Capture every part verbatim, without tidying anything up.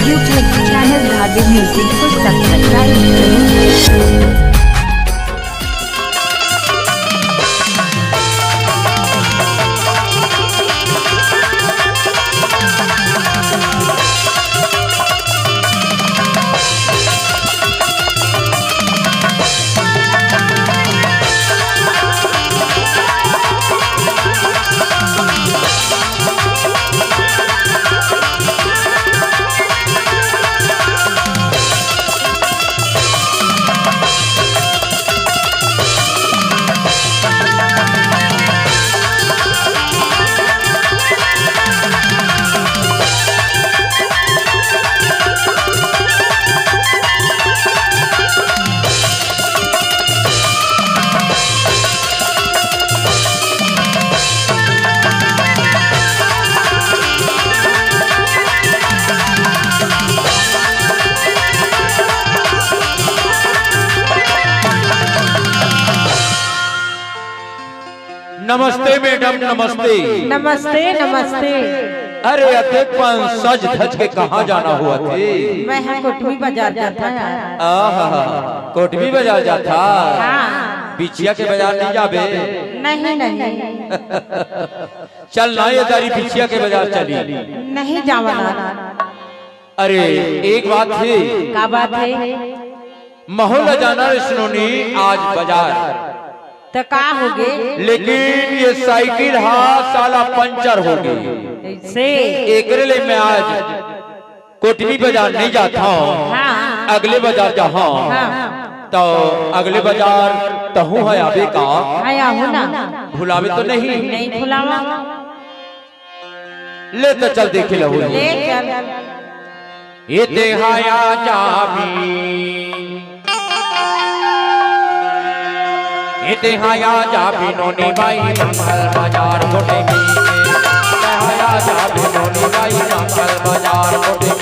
YouTube channel Dhabi Music को subscribe करें। नमस्ते मैडम, नमस्ते। नमस्ते, नमस्ते। अरे अतेकपन सज धज के कहाँ जाना होवथे? मैं हा कोटमी बाजार जाथा यार। आहा, कोटमी बाजार जाथा? हाँ। बिछिया के बाजार नहीं जाबे? नहीं, नहीं। चल ना ये दारी बिछिया के बाजार चली। नहीं जावना। अरे एक बात हे। का बात हे? महूँ ला जाना रे सुनोनी आज बाजार। त का होगे? लेकिन ये साइकिल हा साला पंचर होगे। से? एकरे ले मैं आज कोटमी बाजार नहीं जात हँव। हाँ। अगले बाजार जाहूँ। हाँ। त अगले बाजार तहूँ हा आबे का? हाँ, आहूँ ना। भुलाबे तो नहीं? नहीं भुलावँव। ले त चल देखे लहू। ले चल। ए तेहा आ जाबे, ए तेहा आ जाबे नोनी बाई मंगल बाजार कोटमी। तेहा आ जाबे नोनी बाई मंगल बाजार कोटमी।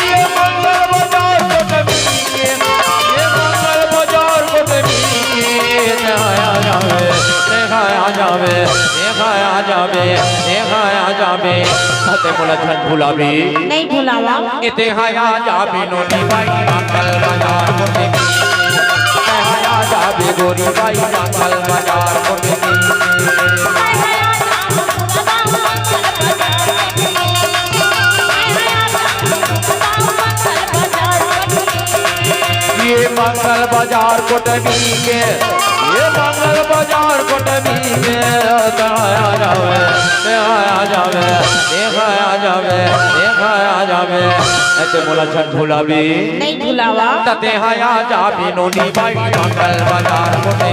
ये मंगल बाजार कोटमी, ये मंगल बाजार कोटमी, तेहा आ जाबे, तेहा आ जाबे, तेहा आ जाबे, तेहा आ जाबे। त ते मोला झन भुलाबे। नहीं भुलावँव। ए तेहा आ जाबे नोनी बाई मंगल बाजार कोटमी। तेहा आ जाबे गोरी बाई मंगल बाजार कोटमी। ये मंगल बाजार कोटमी के, ये मंगल बाजार कोटमी के, तेहा आ जाबे, तेहा आ जाबे, तेहा आ जाबे, तेहा आ जाबे। ए ते मोला झन भुलाबे। नहीं भुलावँव। त तेहा आ जाबे नोनी बाई मंगल बाजार कोटमी।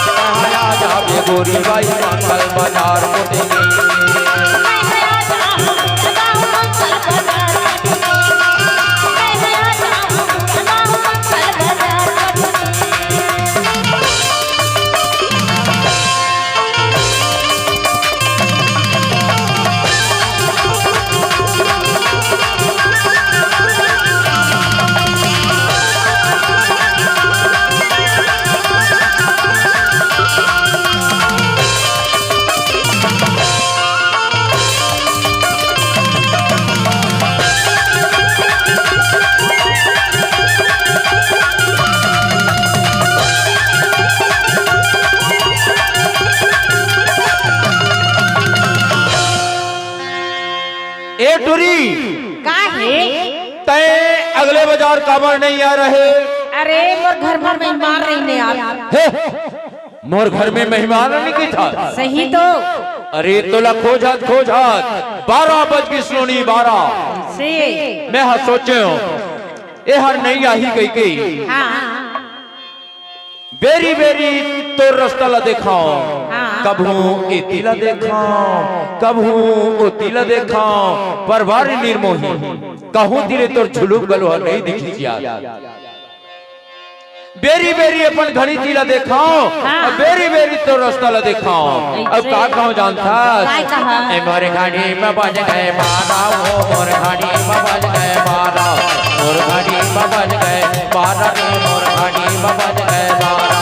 तेहा आ जाबे गोरी बाई मंगल बाजार कोटमी। ए टुरी, का हे? तैं अगले बाजार काबर नहीं आ रहे? अरे, मोर घर भर मेहमान रहिन यार। हे, मोर घर में मेहमान नहीं की था? सही तो। अरे, तोला खोजत खोजत बारह बज गिस नोनी, बारह। से? मैं हा सोचे हँव, ए हर नहीं आही कहिके। हाँ। बेरी बेरी तोर रस्ता ला देखँव, हाँ। कभू एती ला देखँव, कभू ओती ला देखँव, पर वा रे निर्मोही, कहूँ तीर ले तोर झुलुप घलो ह नहीं दिखिस यार। बेरी बेरी अपन घड़ी तीर ला देखँव, हाँ। अउ बेरी बेरी तोर रस्ता ला देखँव। अब का कहँव जानथस? का कहँव? ए मोर घड़ी में बज गे बारह, ओ मोर घड़ी में बज गे बारह। मोर घड़ी म बज गे बारा रे, मोर घड़ी म बज गे बारा।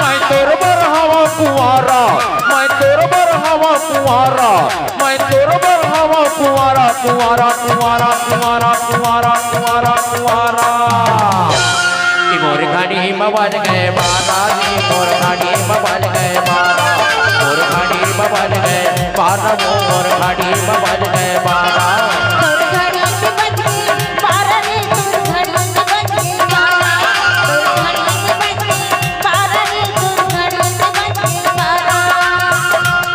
मैं तोर बर हवं कुंवारा, मैं तोर बर हवं कुंवारा, मैं तोर बर हवं कुंवारा, कुंवारा, कुंवारा, कुंवारा, कुंवारा, कुंवारा, कुंवारा। कि मोर घड़ी म बज गे बारा रे, मोर घड़ी म बज गे बारा, मोर घड़ी म बज गे बारा, मोर घड़ी म बज गे बारा। तोर घड़ी म बज गे बारा रे, तोर घड़ी म बज गे बारा, तोर घड़ी म बज गे बारा रे, तोर घड़ी म बज गे बारा।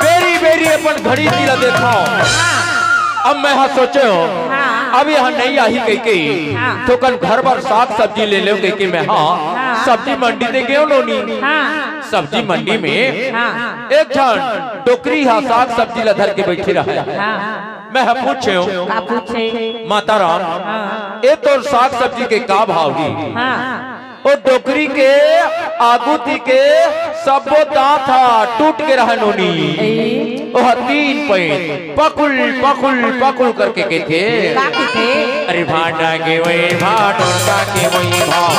बेरी बेरी अपन घड़ी तीर देखव। हाँ। अब मैं हा सोचेंव, हाँ। अब यहाँ नइ आही कहिके, हाँ। थोकन घर बर साग सब्जी ले लेंव कहिके मैं हा हाँ। सब्जी मंडी दे गेंव नोनी। हाँ। सब्जी मंडी में हाँ। एक झन डोकरी हा साग सब्जी ला धर के बइठे रहय। हाँ। मैं हा पूछेंव, का पूछे? माता राम, हाँ। ए तोर साग सब्जी के का भाव हे? हाँ। ओ डोकरी के आगू ती के सबो दांत ह टूट गे रहय नोनी। ए। ओह तीन पैर पकुल, पकुल, पकुल करके कहिथे। का कहिथे? अरे भांटा के वही भाव, डोड़का के वही भाव।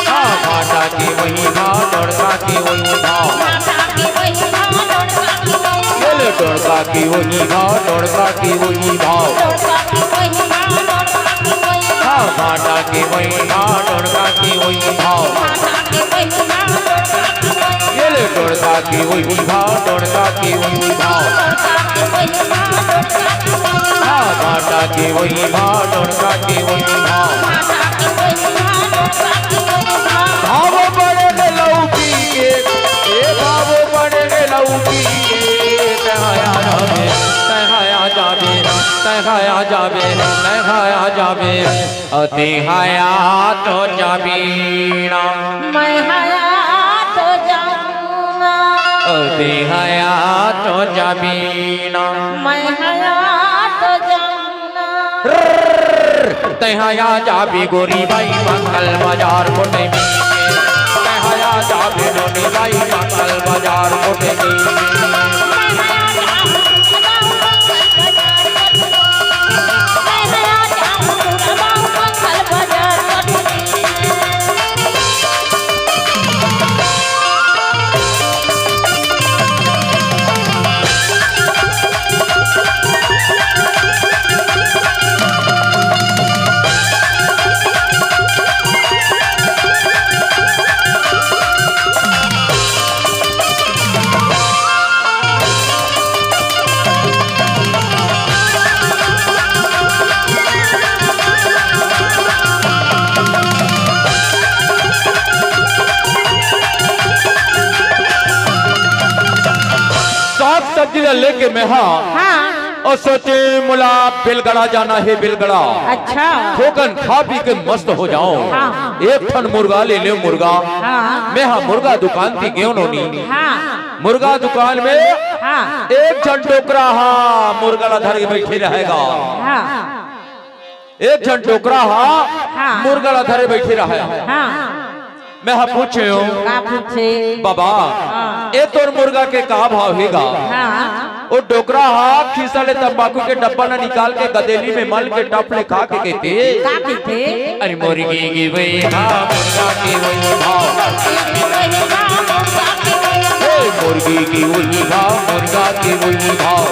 हाँ, भांटा के वही भाव, डोड़का के वही भाव। ये ले डोड़का के वही भाव, डोड़का के वही भाव। हाँ, भांटा के वही भाव, डोड़का के वही भाव। ये ले डोड़का के वही भाव, डोड़का के वही भाव। हाँ, भांटा के वही भाव, डोड़का के वही भाव। भाव बढ़े लौकी के, ए भाव बढ़े लौकी के, तैं हा आ जाबे, तैं हा आ जाबे, तैं हा आ जाबे, तैं हा आ जाबे। अ, तैं हा आ तो जाबे ना। मैं हा आ तो जाऊं ना। अ, तैं हा आ तो जाबे ना। मैं हा आ तो जाऊं ना। तैं हा आ जाबे गोरी बाई मंगल बाजार कोटे में। तैं हा आ जाबे नोनी बाई मंगल बाजार कोटे में। साग सब्जी ला लेके मैं हा हाँ। अउ सोचे मोला बेलगड़ा जाना हे, बेलगड़ा। अच्छा। थोकन खा पी के मस्त हो जाओ। हाँ। एक ठन मुर्गा ले लेंव, मुर्गा। हाँ। मैं हा मुर्गा दुकान ती गेंव नोनी। हाँ। मुर्गा दुकान में हाँ। एक झन डोकरा हा मुर्गा ला धर के बइठे रहय गा। हाँ। एक झन डोकरा हा हाँ। मुर्गा ला धरे बइठे रहय। हाँ। मैं हा पूछेंव, का पूछे? बाबा, हाँ। ए तोर मुर्गा के का भाव हे गा? हाँ। ओ डोकरा हा खीसा ले तंबाकू के डब्बा ला निकाल के गदेली में मल के टप ले खा के कहिथे, का कहिथे? अरे मुर्गी के वही भाव, मुर्गा के वही भाव। ए, मुर्गी के वही भाव, मुर्गा के वही भाव।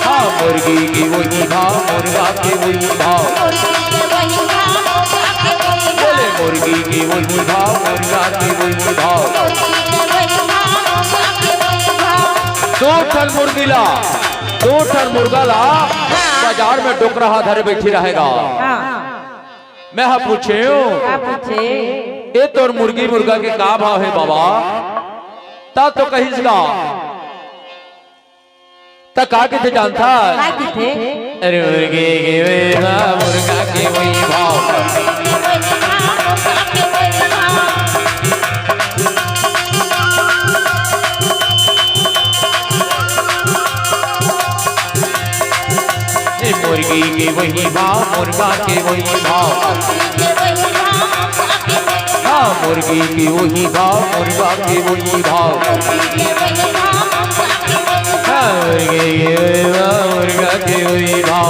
हाँ, मुर्गी के वही भाव, मुर्गा के वही भाव। बोले, मुर्गी के वही भाव, मुर्गा के वही भाव। दो ठन मुर्गी ला, दो ठन मुर्गा ला बाजार में डोकरा हा धरे बइठे रहय गा। हाँ। मैं हा पूछेंव, का पूछे? ए तोर मुर्गी मुर्गा के का भाव हे बाबा? त तो कहिस गा। त का कहिथे जानथस? का कहिथे? अरे मुर्गी के वही भाव, मुर्गा के वही भाव। ए मुर्गी के वही भाव, मुर्गा के वही भाव। मुर्गी के वही भाव, मुर्गा के वही भाव। हाँ, मुर्गी के वही भाव, मुर्गा के वही भाव।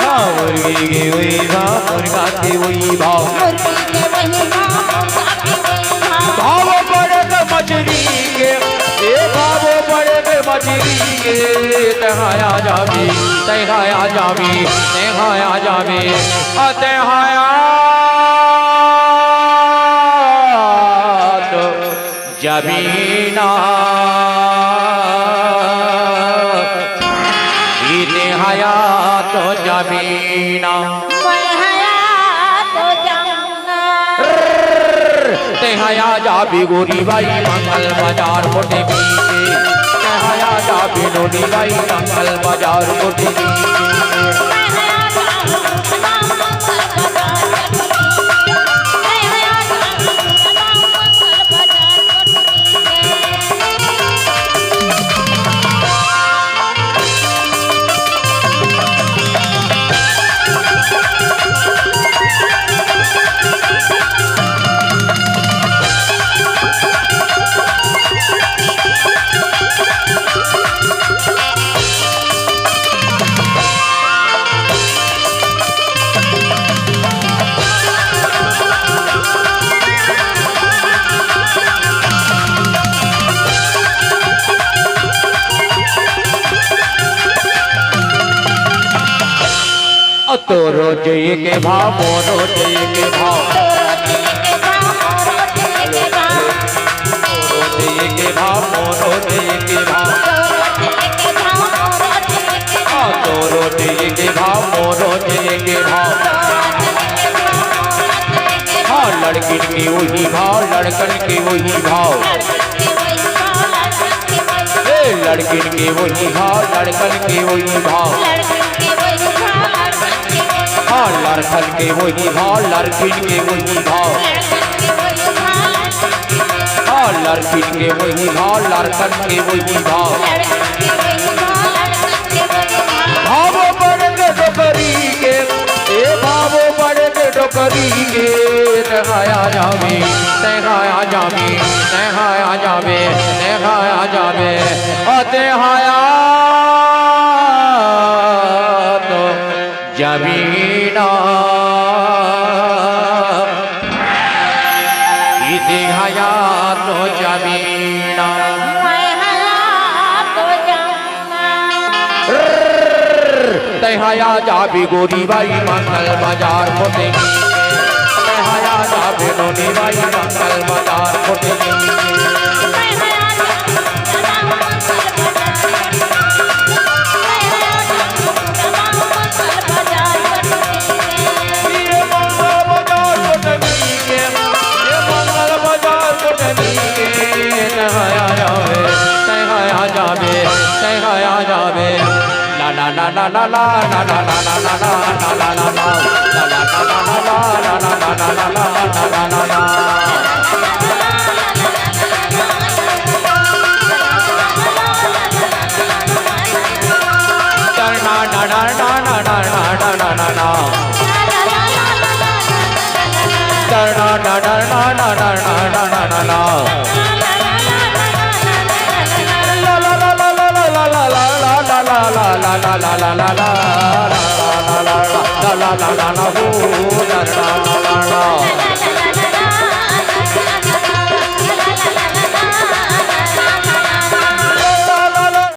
हाँ, मुर्गी के वही भाव, मुर्गा के वही भाव। भाव बड़े के मछली के, ए भाव बड़े के मछली के, तैं हा आ जाबे, तैं हा आ जाबे, तैं हा आ जाबे, आ तैं हा आ तो जाबे ना, ई तैं हा आ तो जाबे ना। मैं हा आ तो जाऊंगा। तैं हा आ जाबे गोरी बाई मंगल बाजार कोठी बीचे। तैं हा आ जाबे नोनी बाई मंगल बाजार कोठी बीचे। अ तोरो जइए के भाव, मोरो जइए के भाव। तोरो जइए के भाव, मोरो जइए के भाव। तोरो जइए के भाव, मोरो जइए के भाव। तोरो जइए के भाव, मोरो जइए के भाव। आ तोरो जइए के भाव, मोरो जइए के भाव। हाँ, लड़किन के वही भाव, लड़कन के वही भाव। ए, लड़किन के वही भाव, लड़कन के वही भाव। हाँ, लड़कन के वही भाव, लड़किन के वही भाव। हाँ, लड़किन के वही भाव, लड़कन के वही भाव। भाव बड़े के डोकरी के, ए भाव बड़े के डोकरी के, तैं हा आ जाबे, तैं हा आ जाबे, तैं हा आ जाबे, तैं हा आ जाबे, ओ तैं हा आ तो जाबे ना। ई तैं हा आ तो जाबे ना। मैं हा आ तो जाऊंगा। तैं हा आ जाबे गोरी बाई मंगल बाजार कोठी बीचे। तैं हा आ जाबे नोनी बाई मंगल बाजार कोठी बीचे। ये मंगल बाजार कोठी बीचे, ये मंगल बाजार कोठी बीचे, तैं हा आ जाबे, तैं हा आ जाबे, तैं हा आ जाबे।